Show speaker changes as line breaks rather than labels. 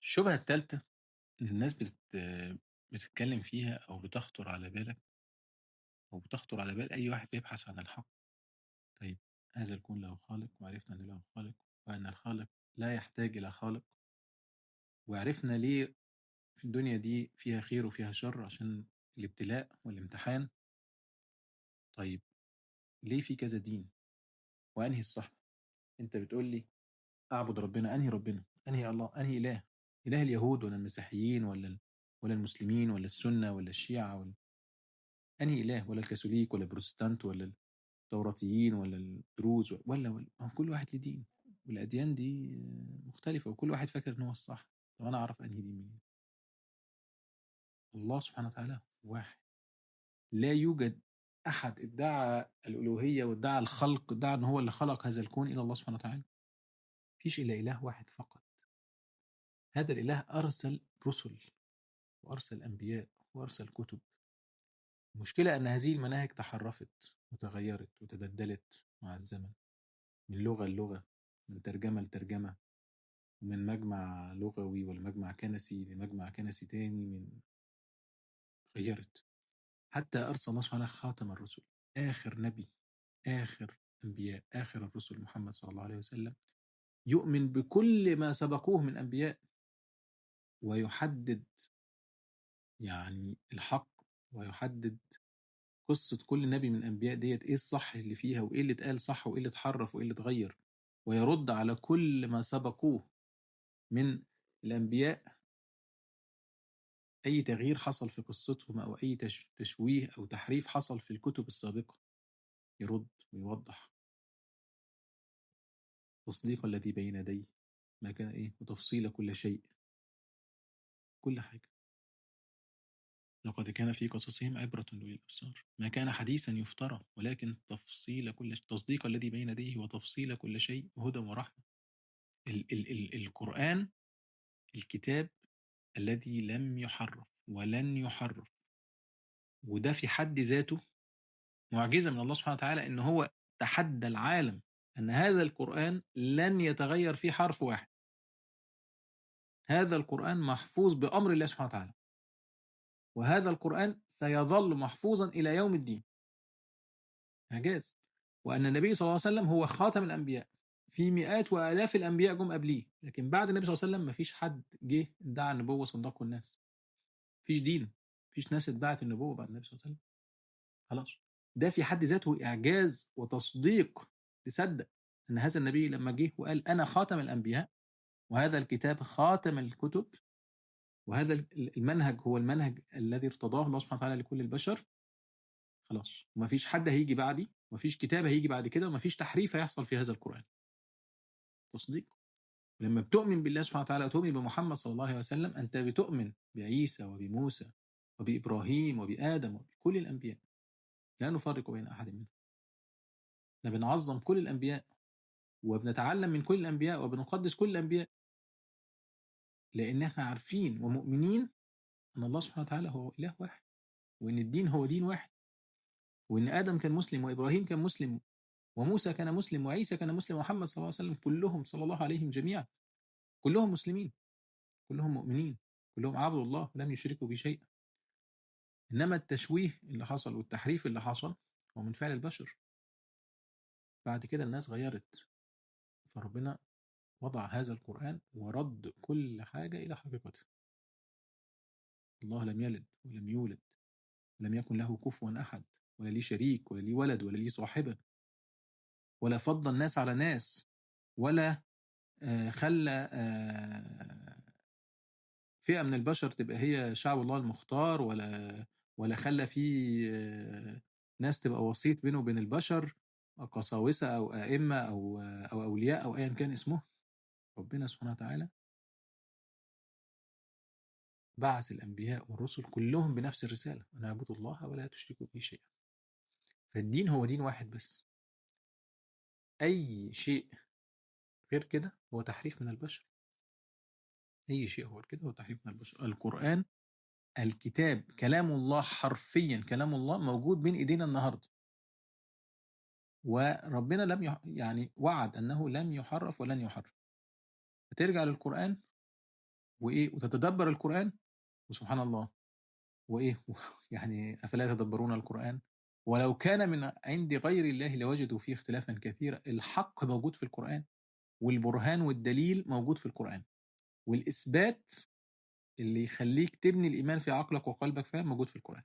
الشبهة الثالثة اللي الناس بتتكلم فيها أو بتخطر على بالك أو بتخطر على بال أي واحد بيبحث عن الحق. طيب، هذا الكون له خالق، وعرفنا أنه له خالق، وأن الخالق لا يحتاج إلى خالق، وعرفنا ليه في الدنيا دي فيها خير وفيها شر عشان الابتلاء والامتحان. طيب ليه في كذا دين؟ وأنهي الصح؟ أنت بتقول لي أعبد ربنا، أنهي ربنا؟ أنهي الله؟ أنهي إله؟ إله اليهود ولا المسيحيين ولا المسلمين ولا السنة ولا الشيعة ولا أنهي إله؟ ولا الكاثوليك ولا البروتستانت ولا التوراتيين ولا الدروز ولا كل واحد ليه دين، والأديان دي مختلفة وكل واحد فاكر إن هو الصح. طب أنا أعرف أنهي دين منين؟ الله سبحانه وتعالى واحد، لا يوجد أحد ادعى الألوهية وادعى الخلق، ادعى إن هو اللي خلق هذا الكون إلى الله سبحانه وتعالى. مفيش إلا إله واحد فقط. هذا الإله أرسل رسل وأرسل أنبياء وأرسل كتب. المشكلة أن هذه المناهج تحرفت وتغيرت وتبدلت مع الزمن، من لغة للغة، من ترجمة لترجمة، ومن مجمع لغوي ولا مجمع كنسي لمجمع كنسي تاني، من غيرت، حتى أرسل الله سبحانه خاتم الرسل، آخر نبي، آخر أنبياء، آخر الرسل محمد صلى الله عليه وسلم، يؤمن بكل ما سبقوه من أنبياء ويحدد يعني الحق، ويحدد قصة كل نبي من الأنبياء ديت إيه الصح اللي فيها، وإيه اللي اتقال صح، وإيه اللي اتحرف، وإيه اللي اتغير، ويرد على كل ما سبقوه من الأنبياء أي تغيير حصل في قصتهم أو أي تشويه أو تحريف حصل في الكتب السابقة، يرد ويوضح. تصديق الذي بين يديه ما كان إيه، وتفصيل كل شيء، كل حاجة. لقد كان في قصصهم عبرة لأولي الأبصار، ما كان حديثا يفترى ولكن تفصيل كل تصديق الذي بين يديه وتفصيل كل شيء وهدى ورحمة. ال ال ال القرآن الكتاب الذي لم يحرف ولن يحرف، وده في حد ذاته معجزة من الله سبحانه وتعالى، إن هو تحدى العالم أن هذا القرآن لن يتغير فيه حرف واحد. هذا القرآن محفوظ بأمر الله سبحانه وتعالى، وهذا القرآن سيظل محفوظا إلى يوم الدين. إعجاز. وأن النبي صلى الله عليه وسلم هو خاتم الأنبياء، في مئات وآلاف الأنبياء جم قبليه، لكن بعد النبي صلى الله عليه وسلم مفيش حد جه ادعى النبوة صدقه الناس. مفيش دين، مفيش ناس ادعت النبوة بعد النبي صلى الله عليه وسلم. خلاص، ده في حد ذاته إعجاز وتصديق. تصدق أن هذا النبي لما جه وقال أنا خاتم الأنبياء، وهذا الكتاب خاتم الكتب، وهذا المنهج هو المنهج الذي ارتضاه الله سبحانه وتعالى لكل البشر، خلاص ومفيش حد هيجي بعدي، ومفيش كتاب هيجي بعد كده، ومفيش تحريف هيحصل في هذا القرآن. تصديق. ولما بتؤمن بالله سبحانه وتعالى وتؤمن بمحمد صلى الله عليه وسلم، أنت بتؤمن بعيسى وبموسى وبإبراهيم وبآدم وبكل الأنبياء، لا نفرق بين أحد منهم. احنا بنعظم كل الأنبياء وبنتعلم من كل الأنبياء وبنقدس كل الأنبياء، لأن احنا عارفين ومؤمنين أن الله سبحانه وتعالى هو إله واحد، وأن الدين هو دين واحد، وأن آدم كان مسلم وإبراهيم كان مسلم وموسى كان مسلم وعيسى كان مسلم ومحمد صلى الله عليه وسلم، كلهم صلى الله عليهم جميعا، كلهم مسلمين، كلهم مؤمنين، كلهم عبدوا الله ولم يشركوا بشيء. إنما التشويه اللي حصل والتحريف اللي حصل هو من فعل البشر. بعد كده الناس غيرت، فربنا وضع هذا القرآن ورد كل حاجة إلى حقيقتها. الله لم يلد ولم يولد ولم يكن له كفوا أحد، ولا لي شريك، ولا لي ولد، ولا لي صاحبة، ولا فضل الناس على ناس، ولا خلى فئة من البشر تبقى هي شعب الله المختار، ولا خلى في ناس تبقى وسيط بينه وبين البشر، قساوسة أو أئمة أو أولياء أو أيا كان اسمه. ربنا سبحانه وتعالى بعث الأنبياء والرسل كلهم بنفس الرسالة، أن اعبدوا الله ولا تشركوا به شيئا. فالدين هو دين واحد بس، أي شيء غير كده هو تحريف من البشر. أي شيء هو كده هو تحريف من البشر. القرآن الكتاب كلام الله، حرفيا كلام الله موجود بين إيدينا النهاردة، وربنا لم يعني وعد أنه لم يحرف ولن يحرف. هترجع للقرآن وإيه، وتتدبر القرآن، وسبحان الله، وإيه يعني أفلا يتدبرون القرآن ولو كان من عند غير الله لوجدوا فيه اختلافا كثيرا. الحق موجود في القرآن، والبرهان والدليل موجود في القرآن، والإثبات اللي يخليك تبني الإيمان في عقلك وقلبك فاهم موجود في القرآن.